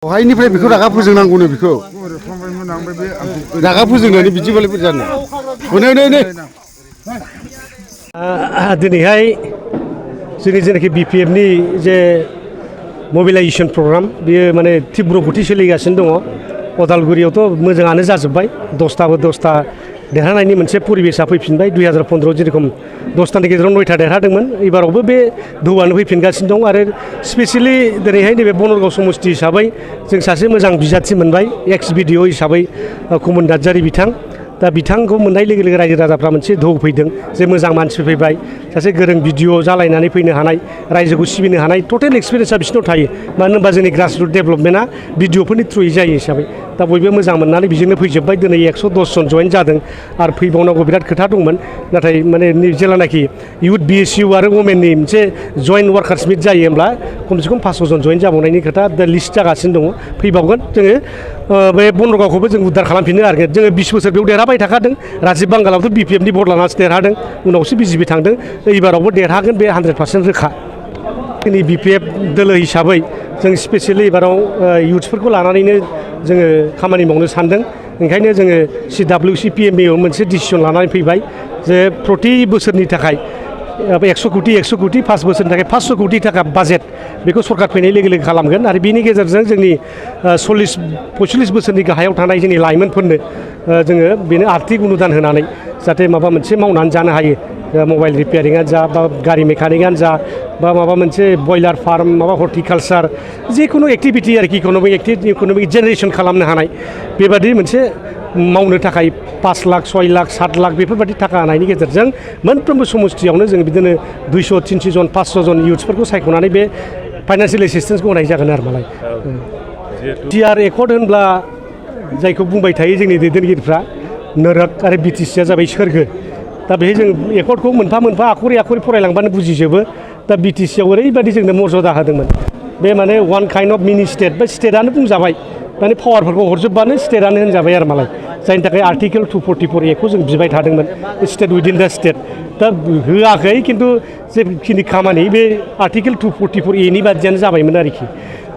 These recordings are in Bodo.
बहायनिफ्राय बेखौ रागा फोजोंनांगौनो बेखौ रागा फोजोंनानै बिदिबालाय बोरै जानो दिनैहाय जोंनि जेनाखि बिपिएफनि जे मबिलाइजेसन प्रग्राम बेयो माने तीव्र गति सोलिगासिनो दङ अदालगुरियावथ' मोजाङानो जाजोब्बाय 10ता देरहानायनि मोनसे परिबेसा फैफिनबाय 2015 जेरखम 10तानि गेजेराव 9ता देरहादोंमोन एबारावबो बे दोहौआनो फैफिनगासिनो दं आरो स्पेसियेलि दिनैहाय नैबे बनरगाव समस्ति हिसाबै जों सासे मोजां बिजाथि मोनबाय एक्स बिडिअ हिसाबै कुमन नार्जारी बिथां दा बिथांखौ मोननाय लोगो लोगो रायजो राजाफ्रा मोनसे दोहौ फैदों जे मोजां मानसि फैबाय सासे गोरों बिडिअ जालायनानै फैनो हानाय रायजोखौ सिबिनो हानाय टटेल एक्सपिरियेन्सआ बिसिनाव थायो मानो होनबा जोंनि ग्रासरुट डेभेलपमेन्टआ बिडिअफोरनि थ्रुयै जायो हिसाबै दा बयबो मोजां मोननानै बेजोंनो फैजोब्बाय दिनै 110 जन जइन जादों आरो फैबावनांगौ बिराद खोथा दंमोन नाथाय माने जेलानाखि इउथ बिएसइउ आरो वमेननि मोनसे जइन्ट वार्कार्स मिट जायो होमब्ला खमसे खम 500 जन जइन जाबावनायनि खोथा दा लिस्ट जागासिनो दङ फैबावगोन जोङो बे बनरगावखौबो जों उद्धार खालामफिननो आरो जोङो 20 बोसोर बेयाव देरहाबाय थाखादों राजीब बांगालावथ' बिपिएफनि भट लानानैसो देरहादों उनावसो बिजेपि थांदों एबारावबो देरहागोन बे 100% रोखा जोंनि बिपिएफ दोलो हिसाबै जों स्पेसियेलि एबाराव इउथ्सफोरखौ लानानैनो जोङो खामानि मावनो सानदों ओंखायनो जोङो CWC PMAयाव मोनसे डिसिसन लानानै फैबाय जे प्रति बोसोरनि थाखाय 100 कोटि 5 बोसोरनि थाखाय 500 कोटि थाखा बाजेट बेखौ सरकार फैनाय लोगो लोगो खालामगोन आरो बिनि गेजेरजों जोंनि 45 बोसोरनि गाहायाव थानाय जोंनि लाइमोनफोरनो जोङो बेनो आर्थिक अनुदान होनानै जाहाथे माबा मोनसे मावनानै जानो हायो मबाइल रिपेयारिंआनो जा बा गारि मेकानिकआनो जा बा माबा मोनसे बयलार फार्म माबा हर्टिकालचार जिखुनु एक्टिभिटि आरोखि इक'नमिक जेनेरेसन खालामनो हानाय बेबादि मोनसे मावनो थाखाय 5 लाख 6 लाख 7 लाख बेफोरबायदि थाखा होनायनि गेजेरजों मोनफ्रोमबो समस्तियावनो जों बिदिनो 200 300 जन 500 जन इउथ्सफोरखौ सायख'नानै बे फाइनान्सियेल एसिस्टेन्सखौ होनाय जागोन आरो मालाय BTR Accord होनब्ला जायखौ बुंबाय थायो जोंनि दैदेनगिरिफ्रा नरक आरो BTCआ जाबाय सोरगो दा बेहाय जों एकर्डखौ मोनफा मोनफा आखरै आखरै फरायलांबानो बुजिजोबो दा BTCआव ओरैबायदि जोंनो मर्यादा होदोंमोन बे माने वान काइन्ड अफ मिनि स्टेट बा स्टेटआनो बुंजाबाय माने पावारफोरखौ हरजोबबानो स्टेटआनो होनजाबाय आरो मालाय जायनि थाखाय आर्टिकेल 244 एकखौ जों बिबाय थादोंमोन स्टेट उइदिन दा स्टेट दा होआखै खिन्थु जेखिनि खामानि बे आर्टिकेल 244 एनि बादियानो जाबायमोन आरोखि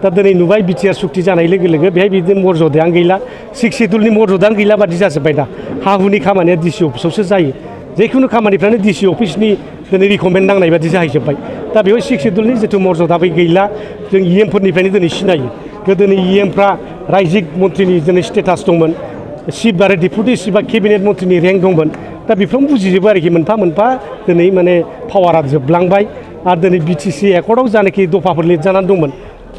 दा दिनै नुबाय BTR सुक्ति जानाय लोगो लोगो बेहाय बिदिनो मर्यादायानो गैला 6 सिडुलनि मर्यादायानो गैला बादि जाजोब्बाय दा हा हुनि खामानिया DC अफिसावसो जायो जिखुनु खामानिफ्रानो DC अफिसनि दिनै रिकमेन्ड नांनाय बादि जाहैजोब्बाय दा बेयाव 6 सिडुलनि जिथु मर्यादा बे गैला जों EMफोरनिफ्रायनो दिनै सिनायो गोदोनि EMफ्रा रायजिक मन्थ्रिनि दिनै स्टेटास दंमोन चिफ आरो डेपुटि चिफ बा केबिनेट मन्थ्रिनि रेंक दंमोन दा बेफोरावनो बुजिजोबो आरोखि मोनफा मोनफा दिनै माने पावारा जोबलांबाय आरो दिनै BTC एकर्डआव जानाखि दफाफोर लिरजानानै दंमोन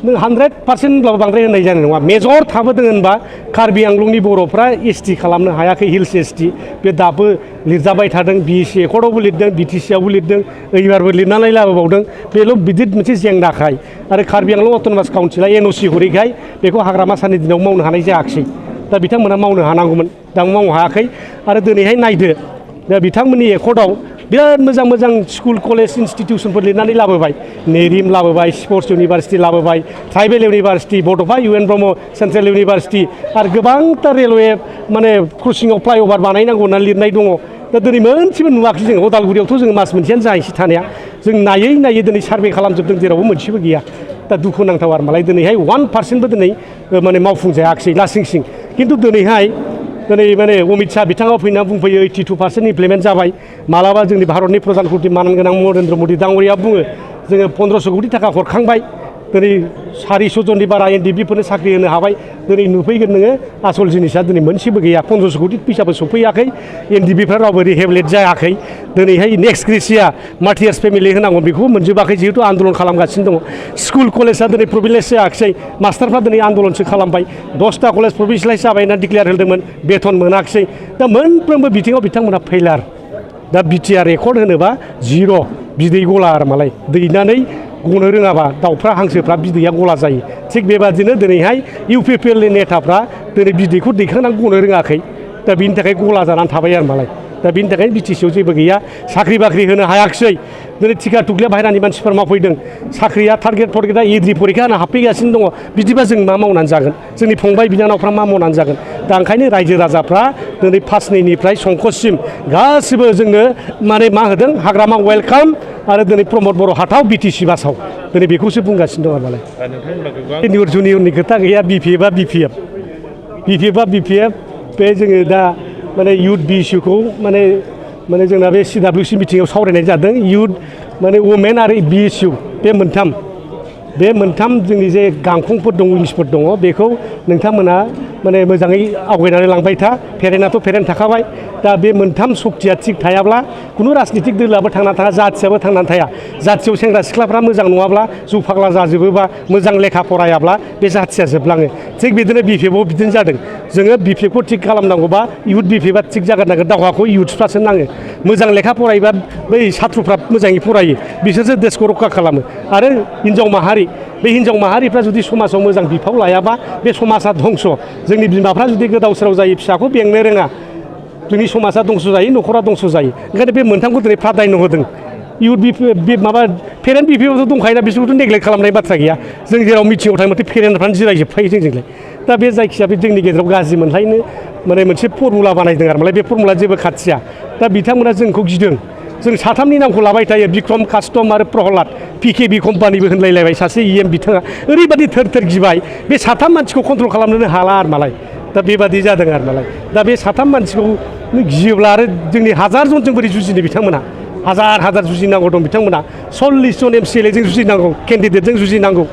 नों 100% होनब्लाबो बांद्राय होननाय जानाय नङा मेजर थाबोदों होनबा कार्बि आंलंनि बर'फ्रा ST खालामनो हायाखै हिल्स ST बे दाबो लिरजाबाय थादों BC एकर्डआवबो लिरदों BTCआवबो लिरदों एबारबो लिरनानै लाबोबावदों बेल' बिदिर मोनसे जेंनाखाय आरो कार्बि आंलं अट'नमास काउन्सिला NOC हरैखाय बेखौ हाग्रामा साननि दिनाव मावनो हानाय जायाखिसै दा बिथांमोना मावनो हानांगौमोन दा मावनो हायाखै आरो दिनैहाय नायदो दा बिथांमोननि एकर्डआव बिराद मोजां मोजां स्कुल कलेज इन्सटिटिउसनफोर लिरनानै लाबोबाय नेरिम लाबोबाय स्पर्ट्स इउनिभारसिटि लाबोबाय ट्राइबेल इउनिभारसिटि बड'फा UN ब्रह्म सेन्ट्रेल इउनिभारसिटि आरो गोबांथार रेलवे माने क्रसिंआव फ्लाइअभार बानायनांगौ होननानै लिरनाय दङ दा दिनै मोनसेबो नुवाखै जों अदालगुरियावथ' जों मास मोनसेयानो जाहैसै थानाया जों नायै दिनै सार्भे खालामजोबदों जेरावबो मोनसेबो गैया दा दुखु नांथाव आरो मालाय दिनैहाय 1%बो दिनै माने मावफुंजायाखिसै लासिंसिं खिन्थु दिनैहाय माने अमित शाह बिथाङा फैना बुंफैयो 82% इमप्लिमेन्ट जाबाय मालाबा जोंनि भारतनि प्रधानमन्त्रि मानगोनां नरेन्द्र मदि दाङरिया बुङो जोङो 1500 कोटि थाखा हरखांबाय दिनै 400 जननि बारा NDBफोरनो साख्रि होनो हाबाय दिनै नुफैगोन नोङो आसल जिनिसा दिनै मोनसेबो गैया 1500 कोटि फैसाबो सफैयाखै NDBफ्रा रावबो रिहेबिलिट जायाखै दिनैहाय नेक्स्ट क्रिसिया मार्टियार्स फेमिलि होनांगौ बेखौबो मोनजोबाखै जिहेतु आन्दलन खालामगासिनो दङ स्कुल कलेजआ दिनै प्रभिलेज जायाखिसै मास्टारफ्रा दिनै आन्दलनसो खालामबाय 10टा कलेज प्रभिन्सियेलाइज जाबाय होनना डिक्लेयार होदोंमोन बेथन मोनाखिसै दा मोनफ्रोमबो बिथिङाव बिथांमोना फेलार दा BTR Accord होनोबा जिर' बिदै गला आरो मालाय दैनानै गनो रोङाबा दाउफ्रा हांसोफ्रा बिदैया गला जायो थिग बेबादिनो दिनैहाय UPPLनि नेताफ्रा दिनै बिदैखौ दैखांनानै गनो रोङाखै दा बिनि थाखाय गला जानानै थाबाय आरो मालाय दा बिनि थाखायनो BTCआव जेबो गैया साख्रि बाख्रि होनो हायाखिसै दिनै टिका टुक्लिया बाहेरानि मानसिफोर मावफैदों साख्रिया टार्गेट फरगेटआ EDRI परिखा होना हाबफैगासिनो दङ बिदिबा जों मा मावनानै जागोन जोंनि फंबाय बिनानावफ्रा मा मावनानै जागोन दा ओंखायनो रायजो राजाफ्रा दिनै 5/2निफ्राय संकससिम गासिबो जोंनो माने मा होदों हाग्रामा वेलकाम आरो दिनै प्रमद बर' हाथाव BTC बासाव दिनै बेखौसो बुंगासिनो दं आरो मालाय नियर जुनियरनि खोथा गैया बिपिएफआ बिपिएफ बे जोङो दा माने इउथ बि इस्युखौ माने जोंना बे CWC मिटिङाव सावरायनाय जादों इउथ माने वमेन आरो बि इस्यु बे मोनथाम जोंनि जे गांखंफोर दं उइंसफोर दङ बेखौ नोंथांमोना माने मोजाङै आवगायनानै लांबाय था फेरेनाथ' फेरेन थाखाबाय दा बे मोनथाम सक्तिया थिग थायाब्ला खुनु राजनितिक दोलोआबो थांनानै थाया जाथियाबो थांनानै थाया जाथियाव सेंग्रा सिख्लाफ्रा मोजां नङाब्ला जौ फाग्ला जाजोबोबा मोजां लेखा फरायाब्ला बे जाथिया जोबलाङो थिग बिदिनो बिपिएफआव बिदिनो जादों जोङो बिपिएफखौ थिग खालामनांगौबा इउथ बिपिएफआ थिग जाग्रोनांगोन दावहाखौ इउथफ्रासो नाङो मोजां लेखा फरायोबा बै साथ्रफ्रा मोजाङै फरायो बिसोरसो देशखौ रक्षा खालामो आरो हिन्जाव माहारिफ्रा जुदि समाजाव मोजां बिफाव लायाबा बे समाजा धंस जोंनि बिमाफ्रा जुदि गोदाव सोराव जायो फिसाखौ बेंनो रोङा जोंनि समाजा दंस जायो न'खरा दंस जायो ओंखायनो बे मोनथामखौ दिनै प्राधान्य होदों इउथ माबा पेरेन्ट बिपिएफआवथ' दंखायोना बिसोरखौथ' नेग्लेक्ट खालामनाय बाथ्रा गैया जों जेराव मिटिङाव थांबाथाय पेरेन्टफ्रानो जिरायजोबखायो जोंजोंलाय दा बे जायखिया बे जोंनि गेजेराव गाज्रि मोनलायनो माने मोनसे फर्मुला बानायदों आरो मालाय बे फर्मुला जेबो खाथिया दा बिथांमोना जोंखौ गिदों जों साथामनि नामखौ लाबाय थायो बिक्रम कास्टम आरो प्रहलाद पिकेबि कम्पानिबो होनलायलायबाय सासे बिथाङा ओरैबादि थोर गिबाय बे साथाम मानसिखौ कन्ट्रल खालामनोनो हाला आरो मालाय दा बेबादि जादों आरो मालाय दा बे साथाम मानसिखौ गियोब्ला आरो जोंनि हाजार जनजों बोरै जुजिनो बिथांमोना हाजार जुजिनांगौ दं बिथांमोना 40 जन MCLA जों जुजिनांगौ केन्डिडेटजों जुजिनांगौ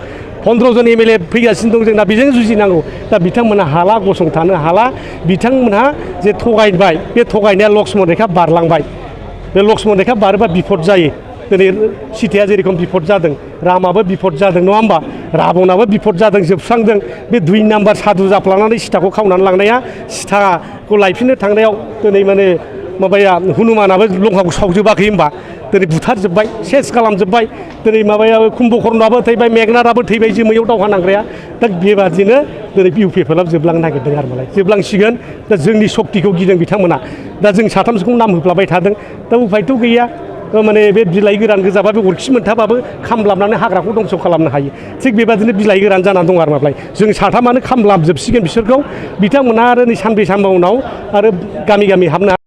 15 जन MLA फैगासिनो दं जोंना बेजों जुजिनांगौ दा बिथांमोना हाला गसंथानो हाला बिथांमोनहा जे थगायबाय बे थगायनाया लक्ष्मन रेखा बारलांबाय बे लक्ष्मन रेखा बारोबा बिपद जायो दिनै सीताया जेरेखम बिपद जादों रामाबो बिपद जादों नङा होमबा राबनाबो बिपद जादों जोबस्रांदों बे 2 नाम्बार साधु जाफ्लानानै सीताखौ खावनानै लांनाया सीताखौ लायफिननो थांनायाव दिनै माने माबाया हनुमानाबो लंकाखौ सावजोबाखै होमबा दिनै बुथारजोब्बाय सेस खालामजोब्बाय दिनै माबायाबो कुम्भकर्णआबो थैबाय मेघनाथआबो थैबाय जोमैयाव दावहा नांग्राया दा बेबादिनो दिनै बिपिएफआबो जोबलांनो नागिरदों आरो मालाय जोबलांसिगोन दा जोंनि सक्तिखौ गिदों बिथांमोना दा जों साथामसोखौ नाम होफ्लाबाय थादों दा उफायथ' गैया माने बे बिलाइ गोरान गोजाबा बे अरखि मोनथाबाबो खामलाबनानै हाग्राखौ दंस खालामनो हायो थिग बेबादिनो बिलाइ गोरान जानानै दं आरो मालाय जों साथामानो खामलाबजोबसिगोन बिसोरखौ बिथांमोना आरो नै सानब्रै सानबा उनाव आरो गामि हाबनो